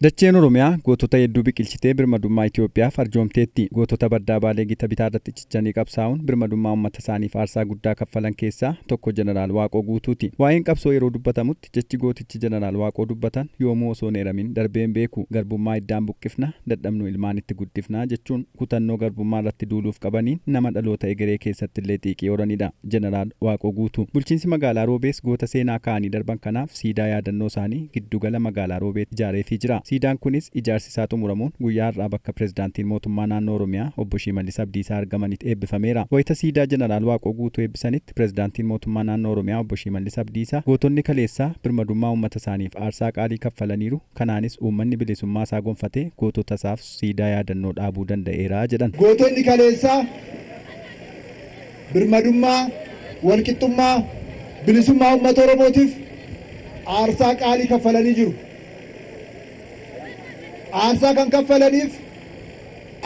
Dacheen Oromiyaa gootota hedduu biqilchitee birmadummaa Itoophiyaaf arjoomteetti. Gootota baddaa Baalee gita bitaa irratti cichanii qabsaa'uun birmadummaa uummata isaaniif aarsaa guddaa kaffalan keessaa tokko Jeneraal Waaqoo Guutuuti. Waa'een qabsoo yeroo dubbatamutti jechi gootichi Jeneraal Waaqoo dubbatan yoomuu osoo hin eeramin darbee hin beeku. Garbummaa hiddaan buqqifna, dadhabnu ilmaan itti guddifna jechuun kutannoo garbummaa irratti duuluuf qabaniin nama dhaloota egeree keessattillee xiiqii horanidha. Jeneraal Waaqoo Guutuu. Bulchiinsi magaalaa Roobees goota seenaa kaa'anii darban kanaaf siidaa yaadannoo isaanii giddugala magaalaa Roobeetti ijaareefii jira. Siidaan kunis ijaarsi isaa xumuramuun guyyaa har'aa bakka Pireezidaantiin Mootummaa Naannoo Oromiyaa Obbo Shimallis Abdiisaa argamanitti eebbifameera. Wayita siidaa Jeneraal Waaqoo Guutuu eebbisanitti Pireezidaantiin Mootummaa Naannoo Oromiyaa Obbo Shimallis Abdiisaa gootonni kaleessaa birmadummaa uummata isaaniif aarsaa qaalii kaffalaniiru, kanaanis uummanni bilisummaa isaa gonfatee gootota isaaf siidaa yaadannoo dhaabuu danda'eera jedhan. Gootonni kaleessaa birmadummaa, walqixxummaa, bilisummaa uummata Oromootiif aarsaa qaalii kaffalanii jiru. Aarsaa kan kaffalaniif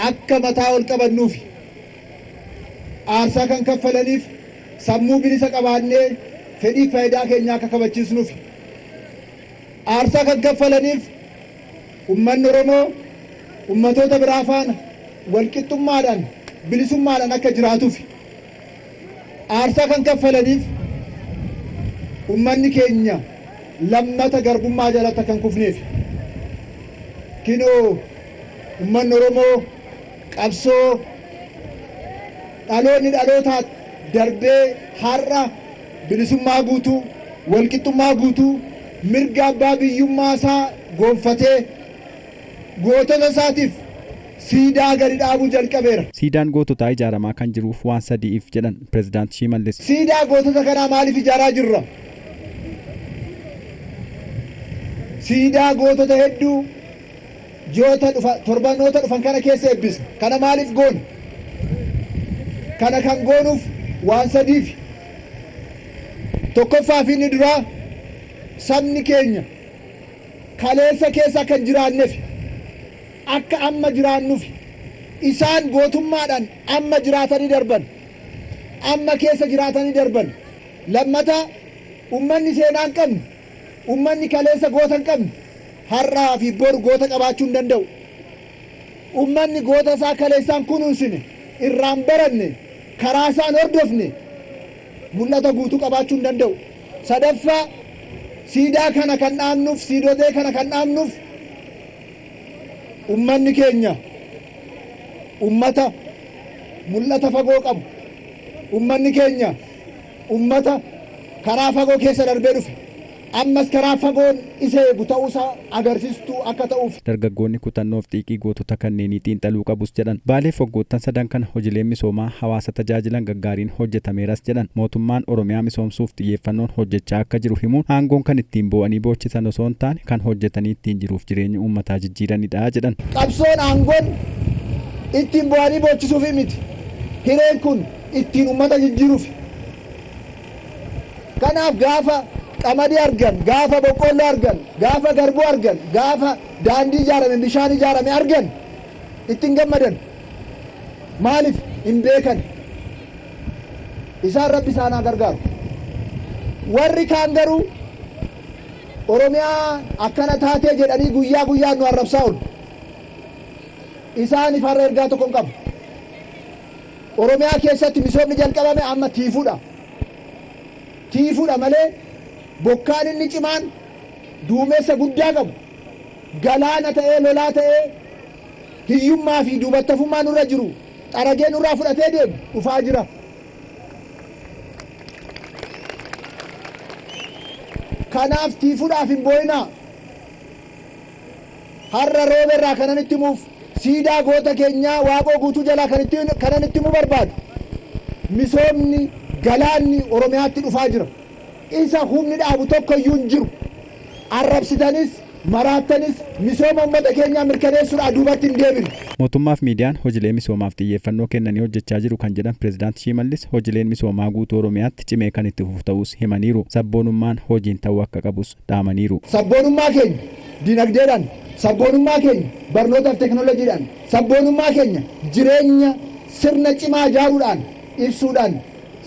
akka mataa ol qabannuufi. Aarsaa kan kaffalaniif sammuu bilisa qabaannee fedhii faayidaa keenyaa akka kabachiisnuufi. Aarsaa kan kaffalaniif uummanni Oromoo ummatoota biraa faana walqixxummaadhaan bilisummaadhaan akka jiraatuufi. Aarsaa kan kaffalaniif uummanni keenya lammata garbummaa jalatti akka hin kufneef. Kinoo uummanni Oromoo qabsoo dhaloonni dhalootaa darbee har'a bilisummaa guutuu, walqixxummaa guutuu, mirga abbaa biyyummaa isaa gonfatee gootota isaatiif siidaa gadi dhaabuu jalqabeera. Siidaan goototaa ijaaramaa kan jiruuf waan sadiif jedhan Pireezidaant Shimallis. Siidaa gootota kanaa maaliif ijaaraa jirra? Siidaa gootota hedduu ji'oota dhufa torbanoota dhufan kana keessa eebbisna. Kana maaliif goona? Kana kan goonuuf waan sadiif. Tokkoffaa fi inni duraa sabni keenya kaleessa keessa akka hin jiraanneef akka amma jiraannuuf isaan gootummaadhaan amma jiraatanii darban, amma keessa jiraatanii darban. Lammata ummanni seenaa hin qabne, ummanni kaleessa goota hin qabne har'aa fi boru goota qabaachuu hin danda'u. Ummanni goota isaa kaleessaan kunuunsine, irraan baranne, karaa isaan hordofne mul'ata guutuu qabaachuu hin danda'u. Sadaffaa siidaa kana kan dhaabnuuf, siidotee kana kan dhaabnuuf ummanni keenya ummata mul'ata fagoo qabu, ummanni keenya ummata karaa fagoo keessa darbee dhufe, ammas karaa fagoon isa eegu ta'uusaa agarsiistuu akka ta'uuf. Dargaggoonni kutannoof xiiqii gootota kanneenii xiinxaluu qabus jedhan. Baaleef waggoottan sadan kana hojiileen misoomaa hawaasa tajaajilan gaggaariin hojjetameeras jedhan. Mootummaan Oromiyaa misoomsuuf xiyyeeffannoon hojjechaa akka jiru himuun aangoon kan ittiin boo'anii boochisan osoo hin taane kan hojjetanii ittiin jiruuf jireenya uummataa jijjiiranidha jedhan. Qabsoon aangoon ittiin boo'anii boochisuuf miti. Hireen kun ittiin uummata jijjiiruuf. Kanaaf gaafa qamadii argan, gaafa boqqoolloo argan, gaafa garbuu argan, gaafa daandii ijaarame, bishaan ijaarame argan ittiin gammadan. Maaliif hin beekan? Isaan Rabbi isaan haa gargaaru. Warri kaan garuu Oromiyaa akkana taatee jedhanii guyyaa guyyaan nu arrabsaa oolu. Isaaniif har'a ergaa tokko hin qabu. Oromiyaa keessatti misoomni jalqabame amma tiifuudha. Tiifuudha malee bokkaan inni cimaan duumessa guddaa qabu galaana ta'ee lolaa ta'ee hiyyummaa fi duubattafummaa nurra jiru xaragee nurraa fudhatee deemu dhufaa jira. Kanaaf tiifuudhaaf hin boo'inaa. Har'a rooba irraa kanan itti himuuf siidaa goota keenyaa Waaqoo Guutuu jalaa kanan itti himuu barbaadu. Misoomni galaanni Oromiyaatti dhufaa jira. Isa humni dhaabu tokko iyyuu hin jiru. Arrabsitanis maraattanis misooma uummata keenyaa mirkaneessuudhaa duubatti hin deebinu. Mootummaaf miidiyaan hojilee misoomaaf xiyyeeffannoo kennanii hojjechaa jiru kan jedhan Pireezidaant Shimallis hojileen misoomaa guutuu Oromiyaatti cimee kan itti fufu ta'uus himaniiru. Sabboonummaan hojiin ta'uu akka qabus dhaamaniiru. Sabboonummaa keenya dinagdeedhaan, sabboonummaa keenya barnootaaf teekinooloojiidhaan, sabboonummaa keenya jireenya sirna cimaa ijaaruudhaan ibsuudhaan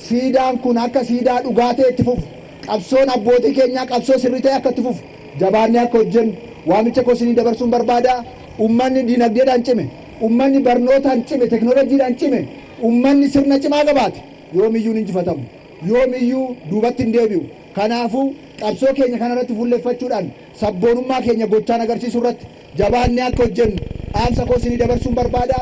siidaan kun akka siidaa dhugaa ta'e itti fufu, qabsoon abbootii keenyaa qabsoo sirrii ta'e akka itti fufu jabaannee akka hojjennu, Waamicha koo isinii dabarsuun barbaada. Ummanni dinagdeedhaan cime, ummanni barnootaan cime, teknooloojiidhaan cime, ummanni sirna cimaa qabaate yoomiyyuu hin injifatamu. Yoomiyyuu duubatti hin deebi'u. Kanaafuu qabsoo keenya kanarratti fuulleffachuudhaan sabboonummaa keenya gochaan agarsiisuu irratti jabaannee akka hojjennu dhaamsa koo isinii dabarsuun barbaada.